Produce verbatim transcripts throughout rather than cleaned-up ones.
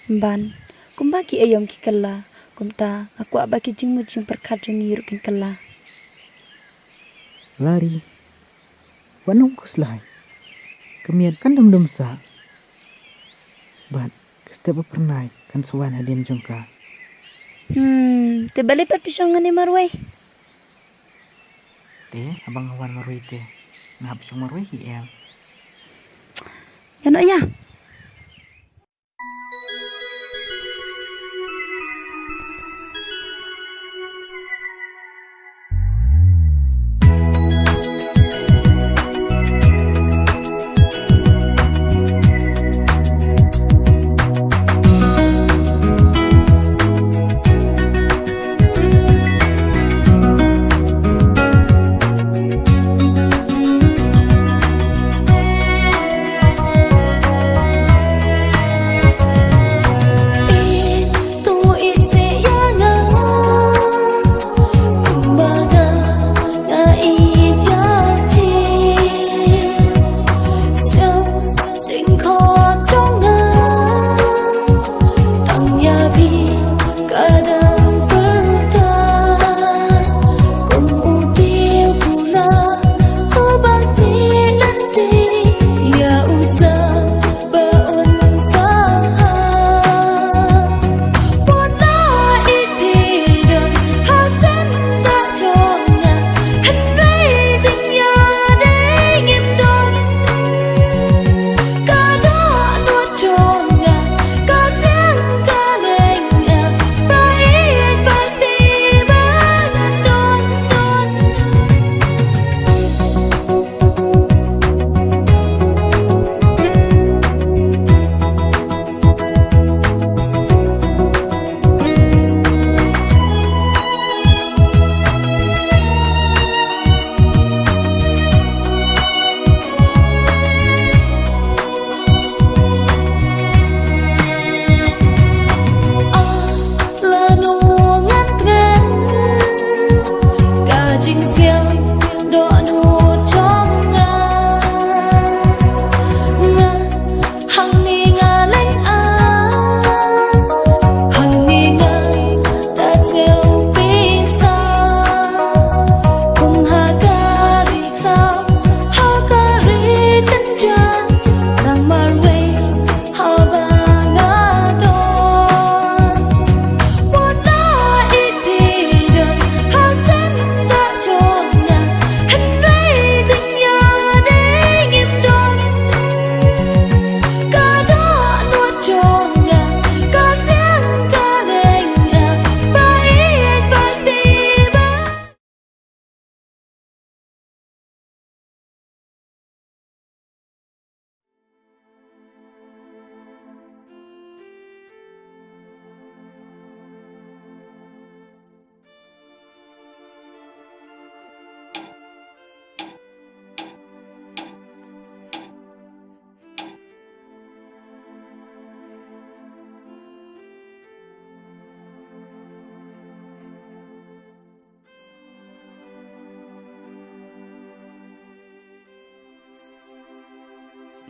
Ban, kumba ki aïom ki kylla, kumta nga kwah ba ki jingmut jingpyrkhat jong ngi ruh kin kylla. Lari, wat nym khuslai. Ka miet kan dum dum sah. Bad ka step ba phyrnai kan sa wan hadien jong ka. Hmm, te balei pat phi shong hangne marwei? Te, haba nga wan marwei te, nga hap shong marwei hi em. Ïa noh ïa.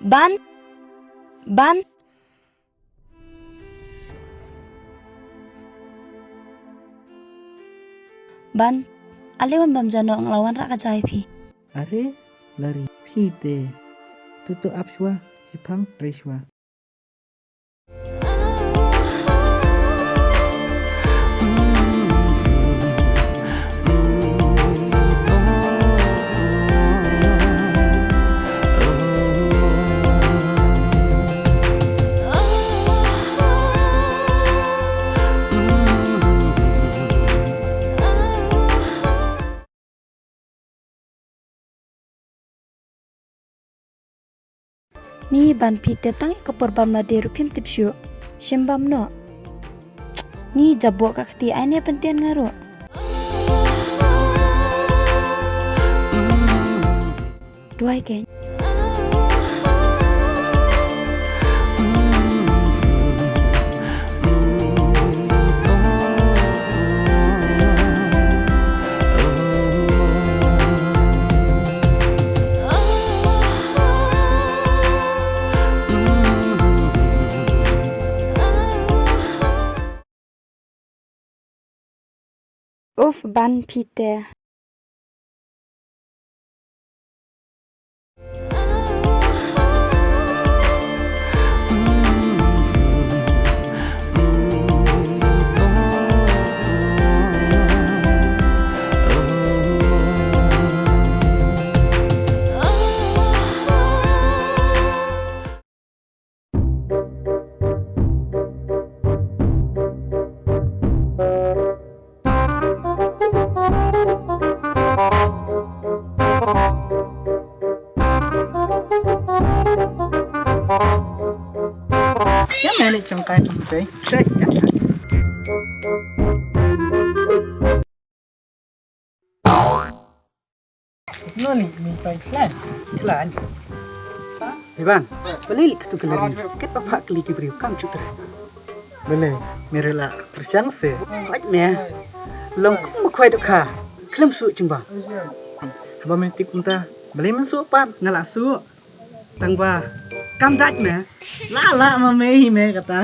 Ban. Ban. Ban. Ale wan bam ja noh, nga la wanrah ka ja ïa phi. Are, Lari, phi te. To to ap shuwa, shipang, trei shuwa. Ni ban phi te tang ïa ka por bam lade ruh phim tip shuh. Shim bam noh. Ni jaboh ka kti ai ne pyntian nga ruh. Duwai kein. Uf, ban phi te. Ïa me leh chang kai tum te. Te ïa. Noli mi pai klan. Klan. Iban, balei leh katu ka lari? Kat ba phah kali ki briew kam shu treh. Balei, me ruh la pyrshang se. Hooid me. Long kum ba khwai dohkha. Khlem shuh jingbam. Haba me tip kumta, balei men shuh pat? Nga la shuh. Tang ba kam dait me. La la ma me hi me kata.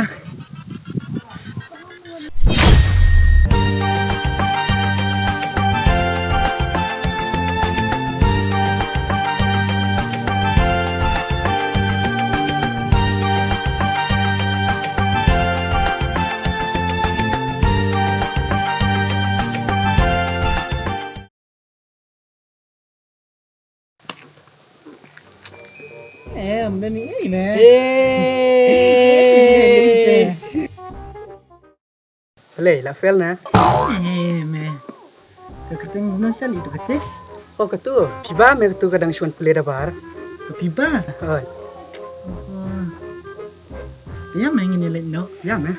Em, dah ni, eh, meh. Balei, la fail na? Eh, meh. Ka kyrteng guna shali tu kecil. Oh, katu. Phi ba me katu ka dang shuan pule da bar. Ka phi ba? Oi. Oh. Ya me ngin leh no. Ya me.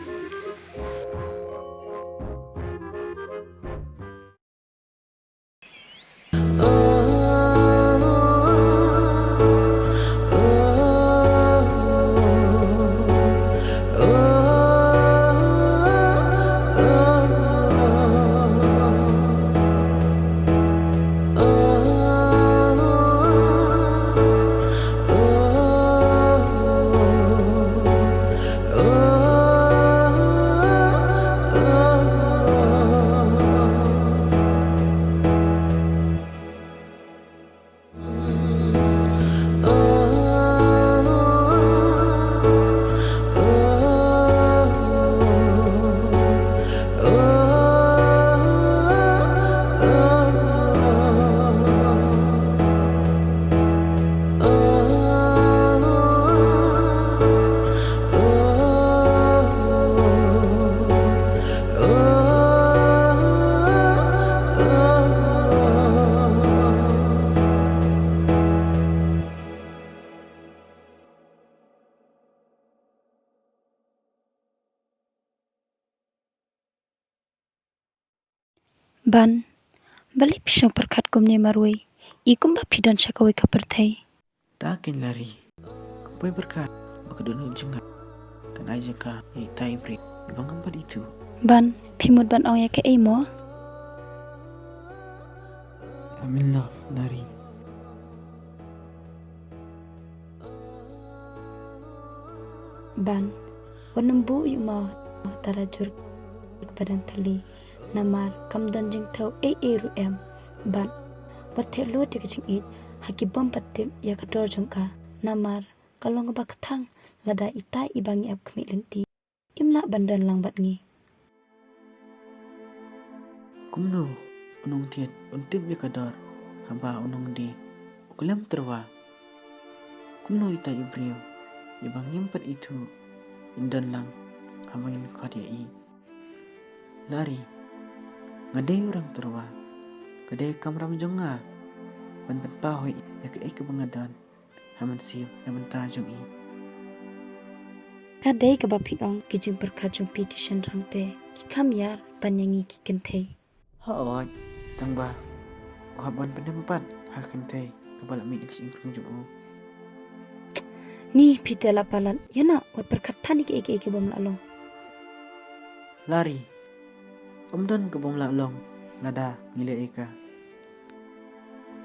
Ban, balei phi shong pyrkhat kumne marwei, i kumba phi don sha kawei ka pyrthei. Ta kein Lari, ka poi pyrkhat ba ka dohnud jong nga kan ai jaka ïa itai i briew iba ngam pat ithuh. Ban, phi mut ban ong ïa kaei mo? I'm in love, Lari. Ban, wat nym buh ïa u maw ha tara jur kaba dang thylli. Namar kam don jingthew ei ei ruh em. Ban, wat theh lut ïa ka jingïeit ha ki bym pat tip ïa ka dor jong ka. Namar ka long kaba kthang lada itai iba ngi ap khmih lynti im lah ban don lang bad ngi. Kumno u nongthied un tip ïa ka dor haba u nongdie u khlem tyrwa? Kumno itai i briew iba ngim pat ithuh in don lang haba ngin khot ïa i? Lari, nga dei u rang tyrwa, ka dei ka kamram jong nga ban pynpaw ïa kaei kaba nga don ha mynsiem na bynta jong i. Ka dei kaba phi ong, ki jingpyrkhat jong phi ki shynrang te ki kham ïar ban ïa ngi ki kynthei. Hooid, tang ba u hap ban pyndem pat ha ka kynthei kaba la mih na ka shyieng krung jong u. Ni phi te la palat, ïa na wat pyrkhat than ïa kiei kiei ki bym lah long. Lari, ym don ka bym lah long lada ngi leh ïa ka.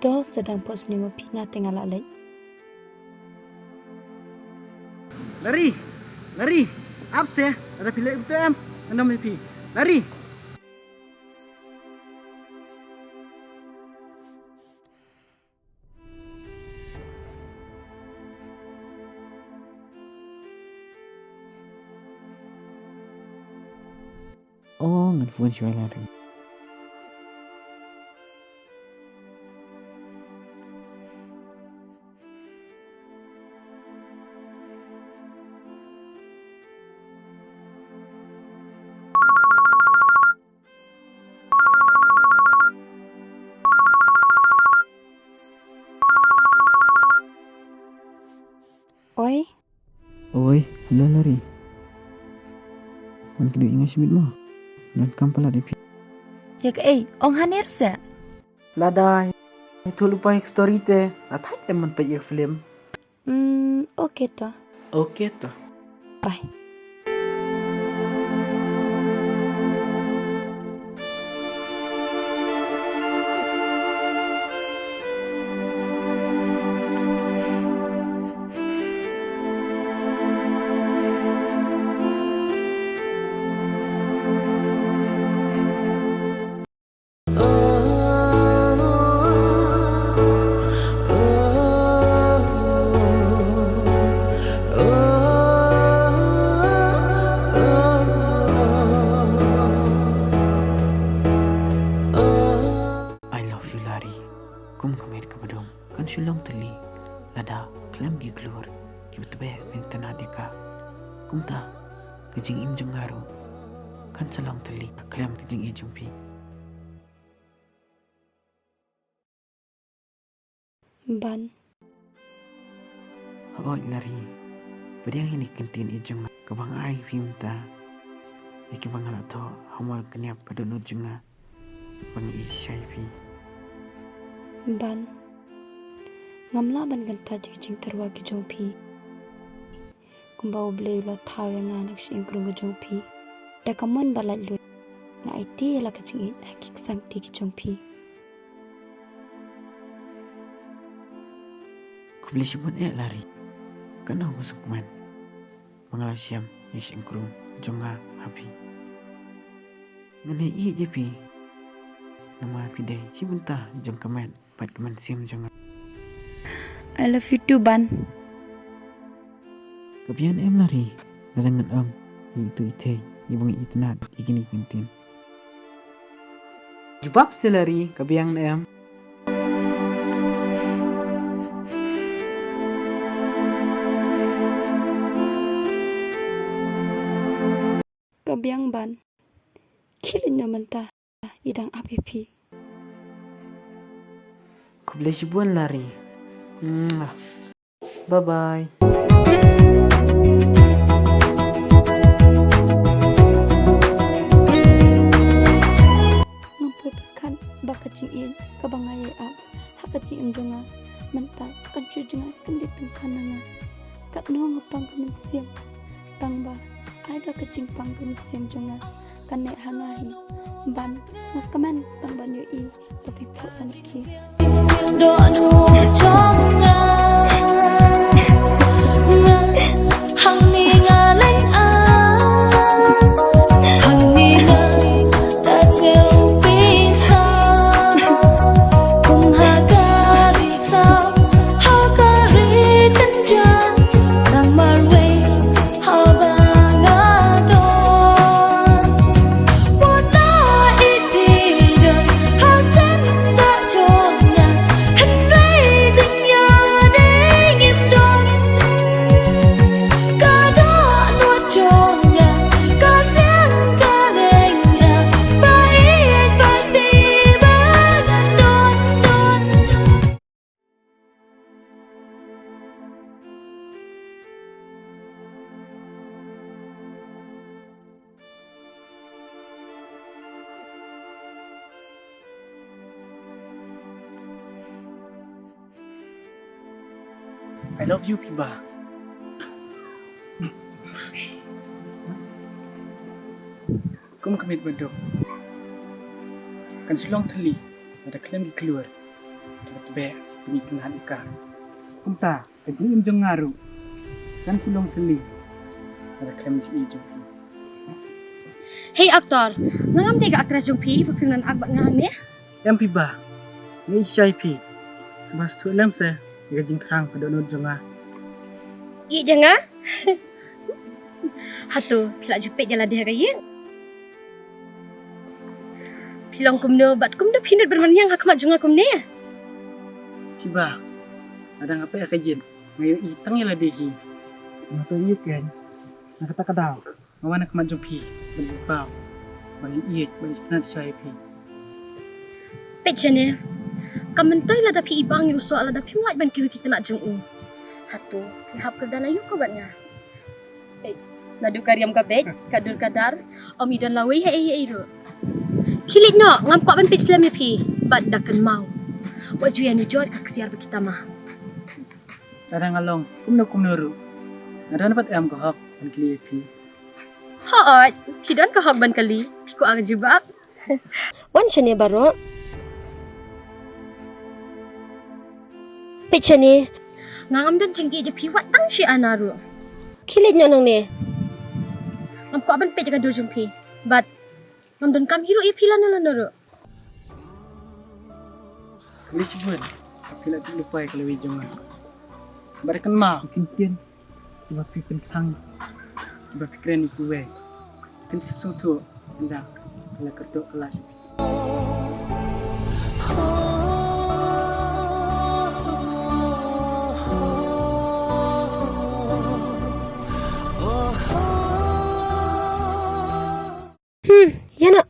To sa dang pos ni ma phi, nga te nga lah leit. Lari, Lari, ap se, lada phi leh betul em, ngan ym ïa phi. Lari. Ngan phone shuwa ïa Larry. Oi. Oi, hello Larry. Wan kdew ïa nga shibit mo. Nga donkam palat ïa phi. Ïa kaei, ong hangne ruh seh. Lada ïathuh lypa ïa ka story te, la thait em ban peit ïa ka film. Hmm, okay to. Okay to. Bye. I love you, Larry. Kum ka met kaba dum kan shu long thylli lada khlem ki khlur kiba tbeh ban itynnad ïa ka. Kumta ka jingim jong nga ruh kan sa long thylli khlem ka jingïeit jong phi. Ban. Hooid Larry. Pdiang ïa kine ki kyntien jong nga kaba nga ai ïa phi mynta, ïa kiba nga la thoh ha mor kniap ka dohnud jong nga ba nga ïeit shisha ïa phi. Ban. Ngam lah ban kyntait ïa ki jingtyrwa ki jong phi. Kumba U Blei u la thaw ïa nga na ka shyieng krung ka jong phi, da ka mon ba laitluid nga aiti ïa la ka jingïeit ha ki ksangti ki jong phi. Khublei shibun eh Larry. Kano ka sngewkmen ba nga la shem ïa ka shyieng krung jong nga ha phi. Ngan ïeit ïa phi namar phi dei shi bynta jong ka met bad ka mynsiem jong nga. I love you too, Ban. Ka biang em Larry, lada ngan ong ïa itu i thei ïa ba nga itynnad ïa kine ki kyntien. Jubab seh Larry, ka biang em. Ka biang Ban. Khie leit noh mynta, i dang ap ïa phi. Khublei shibun Larry. Mwah. Bye bye. Ngam poi pyrkhat ba ka jingïeit kaba nga ïai ap ha ka jingim jong nga mynta kan shu jngai kyndit tyngsan na nga. Katno nga pang ka mynsiem, tang ba ai ba ka jingpang ka mynsiem jong nga kan neh ha nga hi. Ban, nga kmen tang ban ïohi ba phi phuh samrkhie. Dohnud jong nga, nga hangne nga leit ah, hangne nga da sngew pisa. Kum ha ka ri khlaw, ha ka ri kynjah, tang marwei haba nga don. Wat la ïeit phi don ha sem ka jong nga, hynrei jingïadei ngim don. Ka dohnud jong nga, ka seng ka leng nga, ba ïeit bad phi ba ngan don, don. I love you, Piba. Kum ka miet ba duk kan shu long thylli lada khlem ki khlur kiba tbeh ban itynnad ïa ka. Kumta ka jingim jong nga ruh kan shu long thylli lada khlem jingïeit jong phi. Hei actor, nga ngam dei ka actress jong phi ba phim nang ak bad nga hangne. Em Piba, nga ïeit shisha ïa phi. Sngewbha sngewthuh lem seh ïa ka jingthrang ka dohnud jong nga. Ïeit ïa nga? Hato phi la ju peit ïa lade ha ka ïing? Phi long kumno bad kumno phi nud ban wan ïeng ha khmat jong nga kumne? Phi ba, lada nga peit ha ka ïit, nga ïohi tang ïa lade hi. Nga to ïohi kein na kata ka daw. Nga wan ha khmat jong phi ban ïa paw, ban ïa ïeit, ban ïa kynad sha ïa phi. Peit shane, kam myntoi lada phi i bang ïa u soh lada phim lait ban kiew ïa ki tnat jong u. Hato phi hap kyrdan aïu ko bad nga? Peit, naduh ka riam ka beit, ka dur ka dar, ym i don lawei ha ei ha ei ruh. Khie leit noh, ngam kwah ban peit slem ïa phi bad da kynmaw, wat ju ïanujor ka ksiar ba ki tama. Lada nga long kumno kumno ruh, nga don pat em ka hok ban kylli ïa phi. Hooid, phi don ka hok ban kylli, phi kwah ka jubab. Wan shane baroh. Peit shane. Nga ngam don jingïeit ïa phi wat tang shi ana ruh. Khie leit noh nangne. Ngam kwah ban peit ïa ka dur jong phi bad ngam donkam hi ruh ïa phi lano lano ruh. Khublei shibun ba phi la tip lypa ïa ka lawei jong nga. Bad kynmaw, ki ktien kiba phi pynthang, kiba phi kren ïa kiwei, phin sa sngewthuh ynda ka la kyrtuh ka la sha phi. Hmm, ïa na.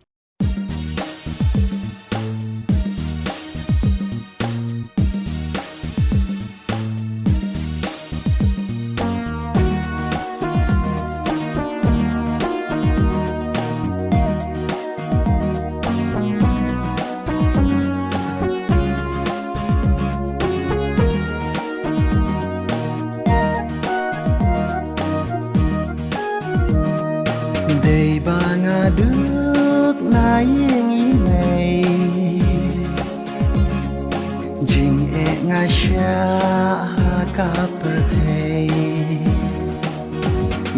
Dei ba nga duk na ïing i mei, jingeh nga shah ha ka pyrthei.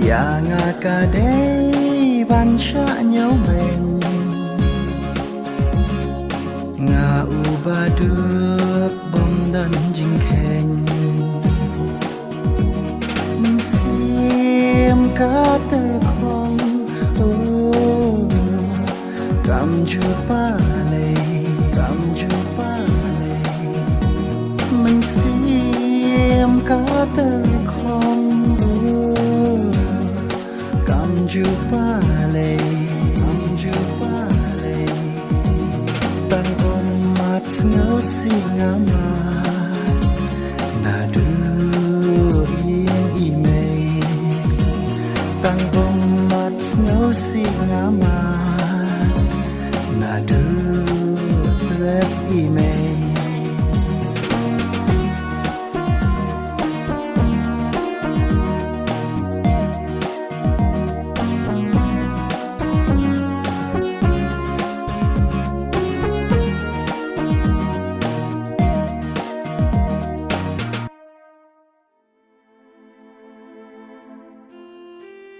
Ïa nga ka dei ban shah ñiewbeiñ, nga uba duk bym don jingkheiñ. Mynsiem ka tyrkhong, oh, kam ju palei, kam ju palei. Mynsiem ka tyrkhong, oh, kam ju palei, kam ju palei. Tang ummat sngewsih nga mad naduh ïing i mei. Tang ummat sngewsih nga mad naduh trep i mei.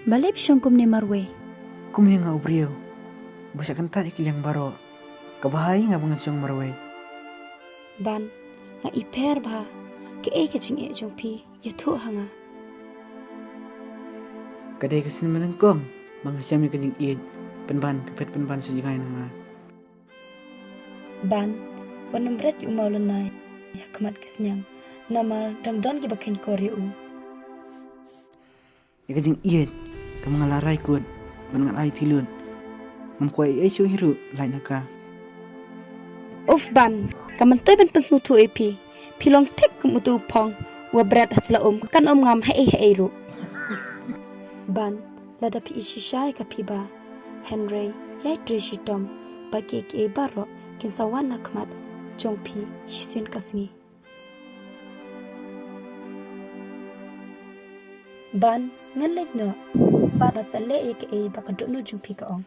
Balei phi shong kumne marwei? Kum ïa nga u briew ba shah kyntait ïa ki liang baroh, kaba hai nga ba ngan shong marwei. Ban, nga i pher bha, kaei ka jingeh jong phi ïathuh ha nga. Ka dei ka sien ba nyngkong ba nga shem ïa ka jingïeit, pynban ka phet pynban sha jngai na nga. Ban, wat nym bret ïa u mawlynnai ha khmat ki sniang, namar dang don kiba kheiñkor ïa u. Ïa ka jingïeit kaba nga la rai kut ban ngat ai phi lut, ngam kwah ei ei shuh hi ruh lait na ka. Uf Ban, ka myntoi ban pynsngewthuh ïa phi. Phi long thik kum utu u phong uba bret ha sla um, kan ym ngam ha ei ha ei ruh. Ban, lada phi i shisha ïa ka phi ba, hynrei ïai trei shitom ba kiei kiei baroh kin sa wan na khmat jong phi shisien ka sngi. Ban, ngan leit noh. Ban, sa leh ïa kaei ba ka dohnud jong phi ka ong.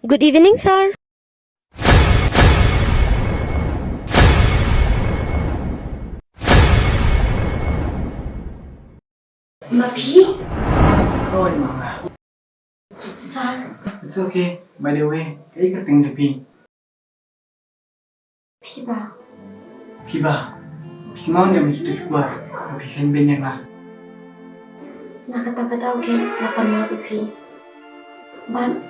Good evening, sir. Ma phi? Oi, ma nga. Sir. It's okay. By the way, kaei ka kyrteng jong phi? Phiba. Phiba. Phi kynmaw ne em ïa kito ki por ba phi kheiñ beiñ ïa nga? Na kata ka daw ki la pan map ïa phi. Bad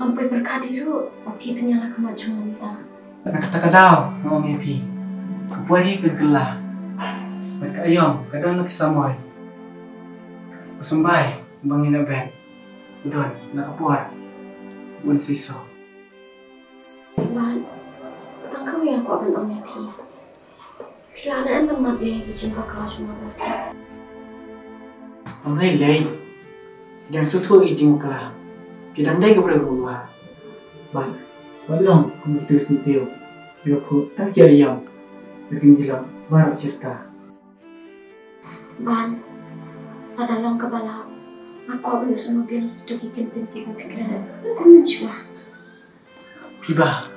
ngam poi pyrkhat hi ruh ba phi phin ïaid la ka mat jong nga mynta. Na kata ka daw nga ong ïa phi, ka por hi kan kylla bad ka aïom ka don la ki samoi. U symbai ba ngin ïa bet u don na ka por un seisoh. Bad tang kawei nga kwah ban ong ïa phi. Phi lah ne em ban map ïa ki jingbakla jong nga baroh? Ym lei lei. Phi dang sngewthuh ïa ki jingbakla. Phi dang dei ka briew kaba wad. Bad wat long kum kito ki syntiew kiba phuh tang shi aïom ba kin jyllop baroh shi rta. Bad lada long kaba lah, nga kwah ban ïasngewbha ïa kito ki kyntien kiba phi kren kum mynshuwa. Phiba,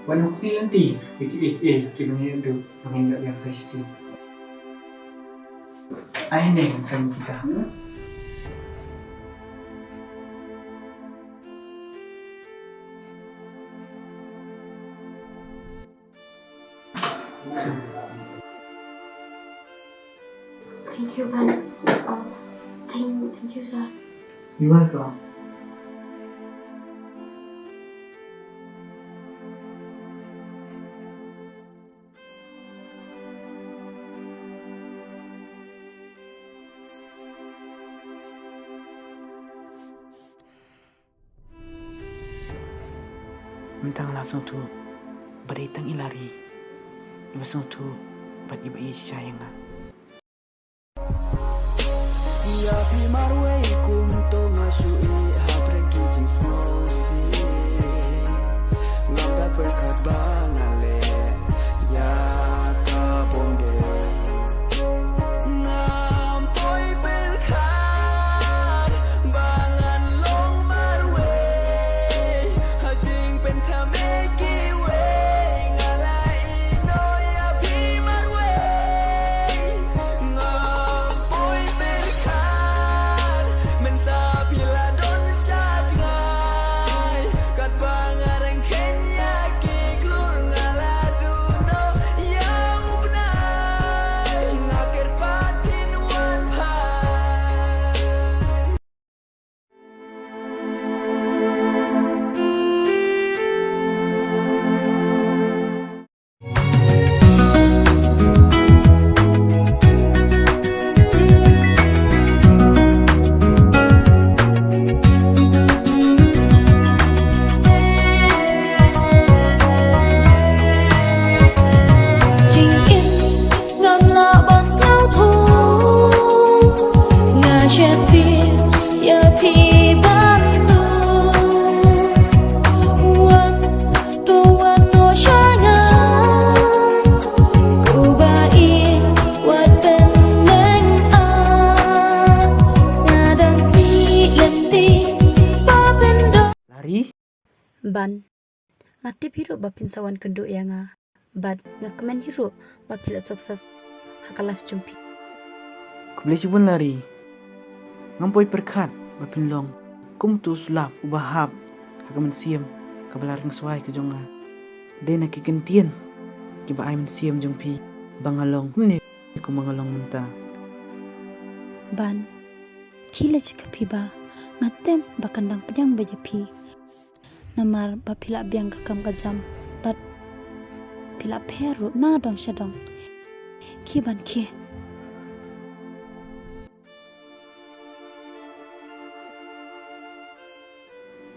wat nym khmih lynti ïa kiei kiei kiba ngi ïoh duh ba ngin ïoh ïeng sa shisien. Ai hangne ngan saiñ kita. Thank you, Ban. Uh, thank, thank you, sir. You're welcome. Mynta nga la sngewthuh ba dei tang i Lari iba sngewthuh bad iba ïeit shisha ïa nga. Ïa phi marwei kumto nga shu ïeh hapdeng ki jingsngewsih. Ngam da pyrkhat ba nga leh ïa ka bym dei. Ngam poi pyrkhat ba ngan long marwei ha jingpynthame kiwei. Nga la ïehnoh ïa phi marwei. Ngam poi pyrkhat mynta phi la don sha jngai. Katba nga reng kheiñ ïa ki klur nga la duhnoh ïa u bnai. Nga kyrpad phin wan phai. Jingim ngam lah ban sngewthuh, nga sheptieng ïa phi ban duh. Wan to wan noh sha nga, ko ba ïeit wat pynlong ah. Nga dang khmih lynti ba phin don. Lari? Ban. Nga tip hi ruh ba phin sa wan kynduh ïa nga. Bad nga kmen hi ruh ba phi la success ha ka life jong phi. Khublei shibun Lari. Ngam poi pyrkhat ba phin long kum uto u sulap uba hap ha ka mynsiem kaba la ringswai ka jong nga. Dei na ki kyntien kiba ai mynsiem jong phi ba nga long kumne kumba nga long mynta. Ban. Khie leit sha ka Phiba, nga tip ba kan dang pdiang beit ïa phi. Namar ba phi la biang ka kam ka jam bad phi la pher ruh na dong sha dong. Khie Ban, khie.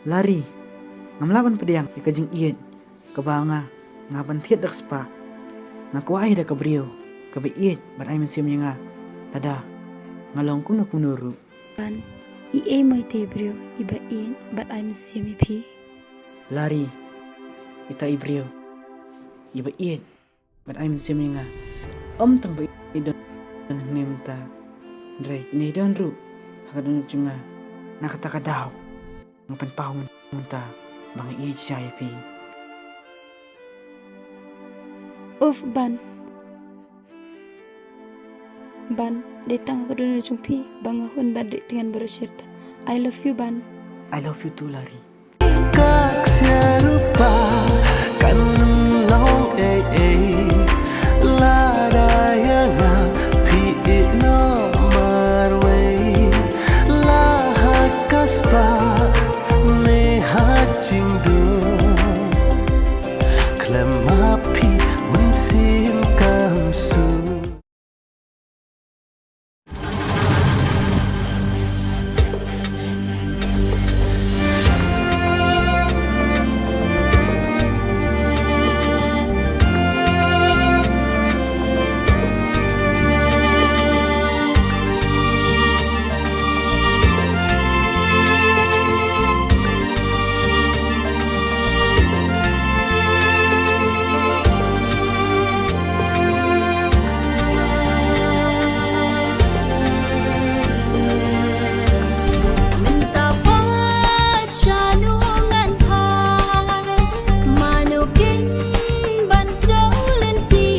Lari, ngam lah ban pdiang ïa ka jingïeit kaba nga, nga ban thied da ka spah. Nga kwah ai da ka briew kaba ïeit bad ai mynsiem ïa nga. Lada nga long kumno kumno ruh. Ban, i ei mo ita i briew iba ïeit bad ai mynsiem ïa phi? Lari, ita i briew iba ïeit bad ai mynsiem ïa nga, ym tang ba i don hangne mynta, hynrei i don ruh ha ka dohnud jong nga. Na kata ka daw nga pynpaw mynta. ba nga ïeit shisha ïa phi. Uf, Ban. Ban, dei tang ka dohnud jong phi ba nga hun ban rieh tyngan baroh shi rta. I love you, Ban. I love you too, Lari. Ka ksiar rupa kan long ei ei. Lada ïa nga phi ïeh noh marwei. La ha ka spah ne ha jingdum. Khlem ma phi mynsiem kam suk. Mynta pat shano ngan phai, mano kin ban kdew lynti.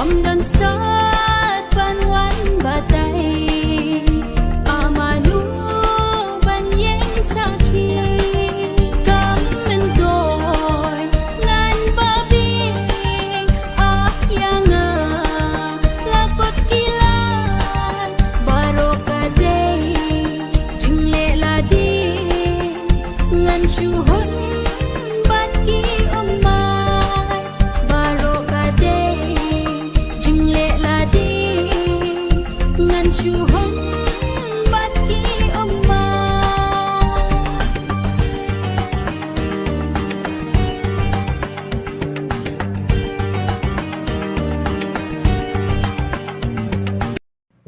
Ym don stad ban wan batai, a mano ban ïeng sakhi. Kam myntoi ngan babe, ah ïa nga la kot ki lai. Baroh ka dei jingleh lade, ngan shu hun bad ki ummat. Baroh ka dei jingleh lade, ngan shu hun bad ki ummat.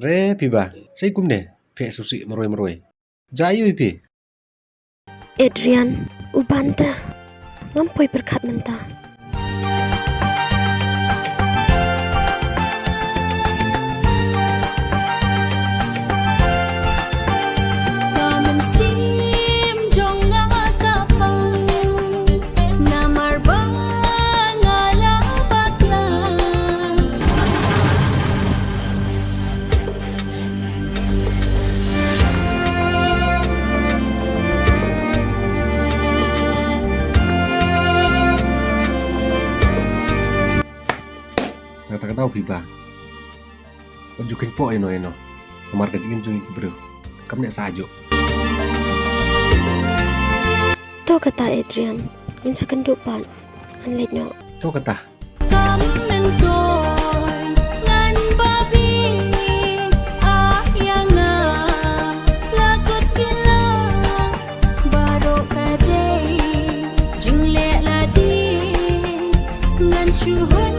Re phi Ba, shaei kumne phi sngewsih marwei marwei? Jia ïa u ïa phi. Adrian, u Ban te ngam poi pyrkhat mynta. Ka mynsiem jong nga ka pang, namar ba nga la bakla. Kata ka daw phi Ba, wat ju kynpoh ïano ïano namar ka jingim jong ngi ki briew. Kam neh sah juh. To kata Adrian, ngin sa kynduh pat. Ngan leit noh. To kata. Kam myntoi ngan babe, ah ïa nga la kot ki lai. Baroh ka dei jingleh lade, ngan shu hun